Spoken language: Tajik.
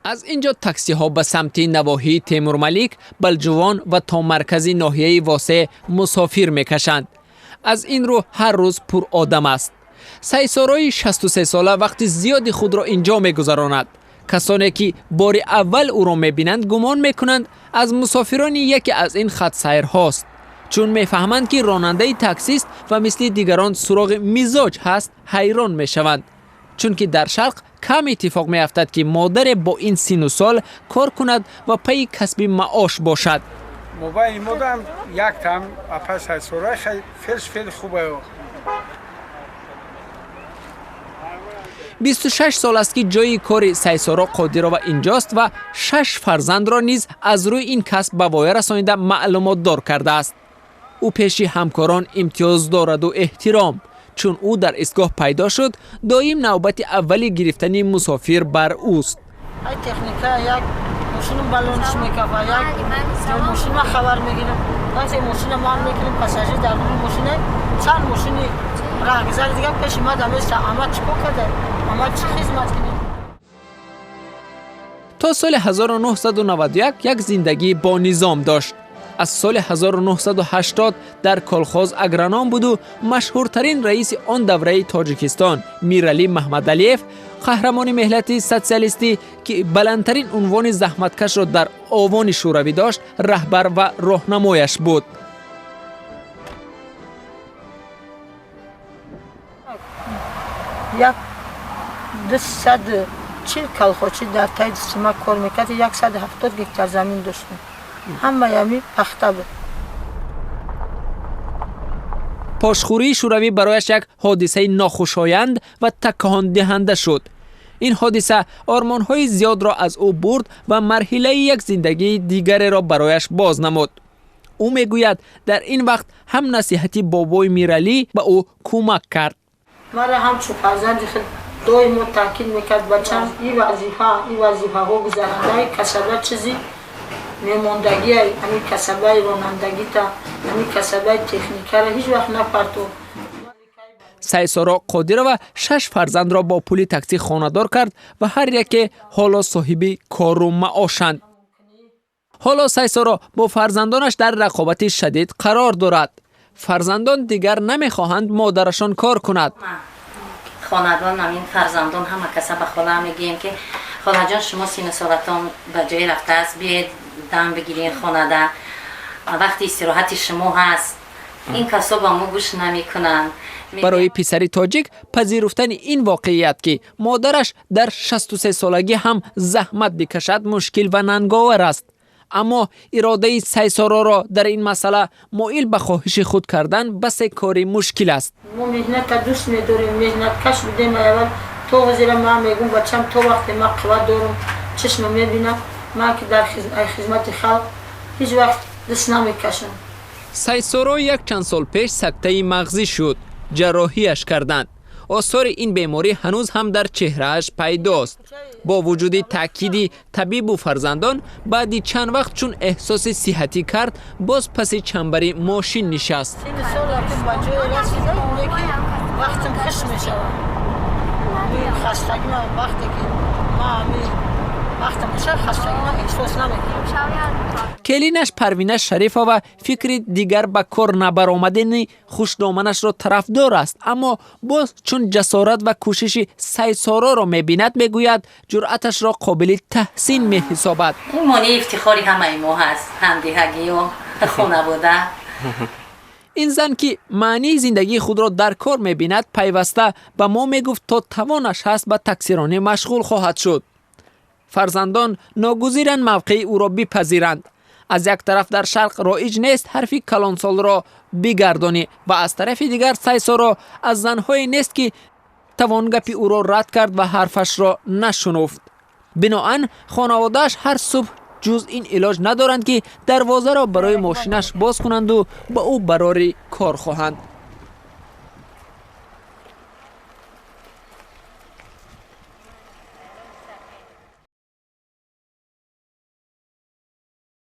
Аз ин ҷо таксиҳо ба самти навоҳии Темурмалик, Балҷувон ва то маркази ноҳияи Восеъ мусофир мекашанд. Аз ин рӯ ҳар рӯз пур одам аст. Сайсорои 63сола вақти зиёди худро ин ҷо мегузаронад. Касоне ки бори аввал ӯро мебинанд, гумон мекунанд аз мусофирони яке аз ин хатсайрҳост. Чун мефаҳманд, ки ронандаи таксист ва мисли дигарон суроғи мизоҷ ҳаст, ҳайрон мешаванд. Чунки дар шарқ кам иттифоқ меафтад, ки модаре бо ин сину сол кор кунад ва пайи касби маош бошад. Мобайни модам як там апа Сайсора фелш фел хубаю. 26 сол аст, ки ҷойи кори Сайсоро Қодирова инҷост ва 6 фарзандро низ аз рӯи ин касб ба воя расонида маълумотдор кардааст. Ӯ пеши ҳамкорон имтиёз дораду эҳтиром. Чун ӯ дар истгоҳ пайдо шуд, доим навбати аввали гирифтани мусофир бар ӯст. Ай техника як мошину балонш мекафа, як мошина хабар мегирем. Вақте мошина ман мекунем, пассажир дар рӯи мошина чанд мошини раҳгузари дигар пеши ма даместа, ама чӣ кор карда, ама чӣ хизмат кунем. То соли 1991 як зиндагии бонизом дошт. Аз соли 1980 дар колхоз агроном буду машҳуртарин раиси он давраи Тоҷикистон Миралӣ Маҳмадалиев, қаҳрамони меҳнати социалистӣ, ки баландтарин унвони заҳматкашро дар овони шӯравӣ дошт, раҳбар ва роҳнамояш буд. Як 240 колхозчӣ дар таи дастима кор мекард, 170 гектар замин доштем. Ҳамаи ҳами пахта буд. Пошхӯрии шӯравӣ барояш як ҳодисаи нохушоянд ва такондиҳанда шуд. Ин ҳодиса ормонҳои зиёдро аз ӯ бурд ва марҳилаи як зиндагии дигареро барояш боз намуд. Ӯ мегӯяд, дар ин вақт ҳам насиҳати бобои Миралӣ ба ӯ кӯмак кард. Мара ҳамчун фарзанди худ доимо таъкид мекард: бачам, ин вазифа, ин вазифаҳо гузарандаи касаба чизи мемондагия, ҳамин касабаи ронандагита, ҳамин касабаи техникаро ҳеҷ вақт напартов. Сайсоро Қодирова 6 фарзандро бо пули таксӣ хонадор кард ва ҳар яке ҳоло соҳиби кору маошанд. Ҳоло Сайсоро бо фарзандонаш дар рақобати шадид қарор дорад. Фарзандон дигар намехоҳанд модарашон кор кунад. Хонадон, ҳамин фарзандон ҳама каса ба хола мегӯем, ки холаҷон, шумо сину солатон ба ҷое рафтааст, биёед дам бигиред хонада, вақти истироҳати шумо ҳаст. Ин касо ба мо гӯш намекунанд. Барои писари тоҷик пазируфтани ин воқеият, ки модараш дар 63 солагӣ ҳам заҳмат бикашад, мушкил ва нанговар аст. Аммо иродаи Сайсороро дар ин масъала моил ба хоҳиши худ кардан басе кори мушкил аст. Мо меҳната дӯст медорем, меҳнаткаш будем аввал то ҳозира. Ман мегӯм, бачам, то вақте ман қувват дорам, чашма мебинам, ман ки дар хизмати халқ ҳеҷ вақт даст намекашам. Сайсоро як чанд сол пеш сактаи мағзӣ шуд, ҷарроҳияш карданд. Осори ин беморӣ ҳанӯз ҳам дар чеҳрааш пайдост. Бо вуҷуди таъкиди табибу фарзандон, баъди чанд вақт чун эҳсоси сиҳатӣ кард, боз паси чанбари мошин нишаст. Вақтам хуш мешавад, хастагӣ вақте ки вақтам хуша, хастагӣ ман эҳсос намекунам. Келинаш Парвина Шарифова фикри дигар ба кор набаромадани хушдоманашро тарафдор аст, аммо боз чун ҷасорат ва кӯшиши Сайсороро мебинад, мегӯяд, ҷуръаташро қобили таҳсин меҳисобад. Ин монеи ифтихори ҳамаи мо ҳаст, ҳамдиҳагию хонавода. Ин зан, ки маънии зиндагии худро дар кор мебинад, пайваста ба мо мегуфт, то тавонаш ҳаст ба таксиронӣ машғул хоҳад шуд. Фарзандон ногузиранд мавқеи ӯро бипазиранд. Аз як тараф дар шарқ роиҷ нест ҳарфи калонсолро бигардонӣ ва аз тарафи дигар Сайсоро аз занҳое нест, ки тавон гапи ӯро рад кард ва ҳарфашро нашунуфт. Биноан хонаводааш ҳар субҳ ҷуз ин илоҷ надоранд, ки дарвозаро барои мошинаш боз кунанду ба ӯ барори кор хоҳанд.